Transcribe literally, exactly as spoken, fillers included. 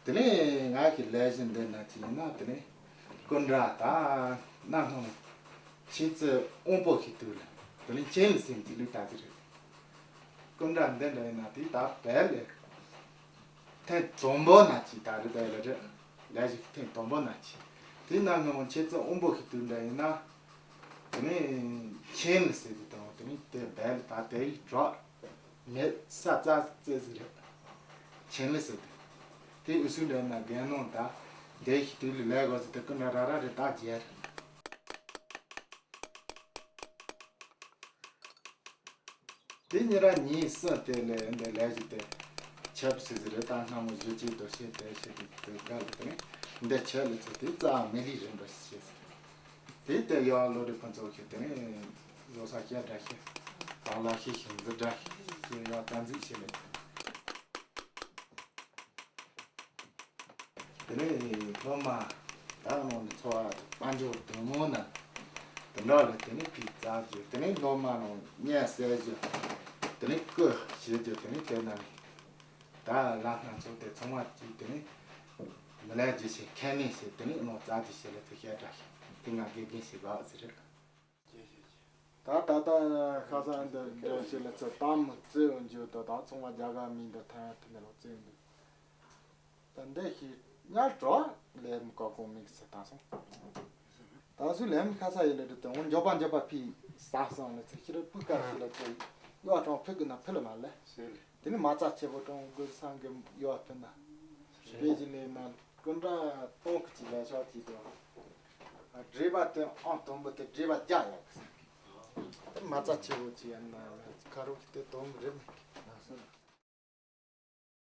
དེ་ནས་ང་གི་ལས་གཞི་འདི་ན་ཅི་ཡིན་ན། དེ་ནས་སྐུ་འདྲ་ད་གནའ་སྔ་མོ་ཁྱེད་ཚོས་དབང་པོ་ཞིག་ཏུ་ལ། དེ་ནས་ཆེན་ལ་སེམས་ཀྱི་ལུས་ད་ཅི་རེད། སྐུ་འདྲ་འདི་འདྲ་ཡིན་ན་དེ་ད་བལ་ལས་ཐེངས་དང་པོ་ན་ཅི་ད་རེད། བལ་ལ་རེད། ལས་གཞི་ཐེངས་དང་པོ་ན་ཅི། དེ་ན་སྔ་མོ་ཁྱེད་ཚོས་དབང་པོ་ཞིག་ཏུ་འདྲ་ཡིན་ན། དེ་ནས་ཆེན་ལ་ཟེར་དུ་དང་། དེ་ནས་དེ་བལ་ད་དེ་ཡི་གྲོགས། མེད་ས་རྩ་རྩེ་ཟིག་རེད། ཆེན་ལེ་ཟེར་དུས། དེ་འུ་སུ་འདྲ་ན་རྒན་ནོ་ད། དེ་ཞིག་དུས་ལས་ལས་གོ་ཟི་དེ་ཀུན་ན་ར་ར་རེ་ད་རྒྱལ། དེ་ཉེ་ར་ཉིན་སུ་དེ་ལས་འདི་ལས་ཞིག་དེ་ཆབ་སི་ཟི་རེ་ད་སྔ་མོ་བཞི་ཅིག་དོ་ཤེས་དེ་ཤེས་དེ་དེ་དགའ་ལེ་དེ་ནས་འདི་ཆེ་ལེ་ཚོ་དེ་རྩ་མེ་ལི་རེ་འགྲོ་ཤེས་ཟི། དེ་ལྟར་ཡང་ལོ་རེ་ཕུན་ཚོགས་ཤིག་དེ་ནས་བཟོ་ས་སྐྱ་འདྲ་ཞིག་དང་ལག་ཤེས་ཤིག་འཛི་འདྲ་ཞིག་ཡང་རྩ་འཛུགས་བྱས་ནས། དེ་ནས་སློབ་མ་ད་ནང་ནས་འཚོ་བ་དཔལ་འབྱོར་དུ་མོ་ན་དེ་འདྲ་ལ་དེ་ནས་ཕི་རྩ་རྒྱུ། དེ་ནས་སློབ་མ་ནང་སྙན་གསལ་རྒྱུ། དེ་ནས་སྐུ་ཞེས་རྒྱུ། དེ་ནས་དེ་ན་ནས་ད་ལ་སྣ་ཚོགས་དེ་ཚང་མ་གཅིག་དེ་ནས་མི་ལས་རྒྱུ་ཞིག་ཁས་ལེན་ཞིག་དེ་ནས་ནང་རྩ་རྒྱུ་ཞིག་ལ་ཚོ་བཤད་འདྲ་ཞིག་དེ་ང་དགེ་རྒན་ཞིག་བག་ཟེར། ད་ད་ལྟ་ཁ་སང་འདི་འདྲ་ཞིག་ལ་ཚོ་ད་མི་བརྩི་འོང་རྒྱུ་དང་། ད་ཚོང་པ་རྒྱ་གར་མི་འདི་ཐ་ཡ་ཐི་འདི་ལ་བརྩི་འོང་འདུག་ད་འདི་ཞིག་ཉར་འགྲོ་ལས་མི་བཀག་གོང་མིག་ཟེར་ད་སོང་། ད་སུ་ལས་མི་ཁ་ས་ཡི་ལ་འདི་དང་འཇོག་པ་འཇོག་པ་ཕི་ས་སང་ལ་ཚོ་ཤི་ར་སྤུ་ཀ་ཞིག་ལ་ཚོ་ཡོ་གྲོང་ཕུག་གི་ན་ཕི་ལ་མ་ལས། དེ་ནི་མ་རྩ་ཆེ་བོ་གྲོང་དགོས་སང་གི་ཡོ་ཕི་ན་དཔེ་ཞིག་ལས་ན། སྐུ་འདྲ་སྟོང་གི་ཅི་ལས་ཆོག་ཅི་དོ། བགྲེས་པ་དེ་ཨང་དང་པོ་དེ་བགྲེས་པ་རྒྱ་ཡག་གི་ས་གི། དེ་མ་རྩ་ཆེ་བོ་ཅི་ཡང་ན་ཁ་རོག་གི་དེ་དོན་རེད་མེད་གི།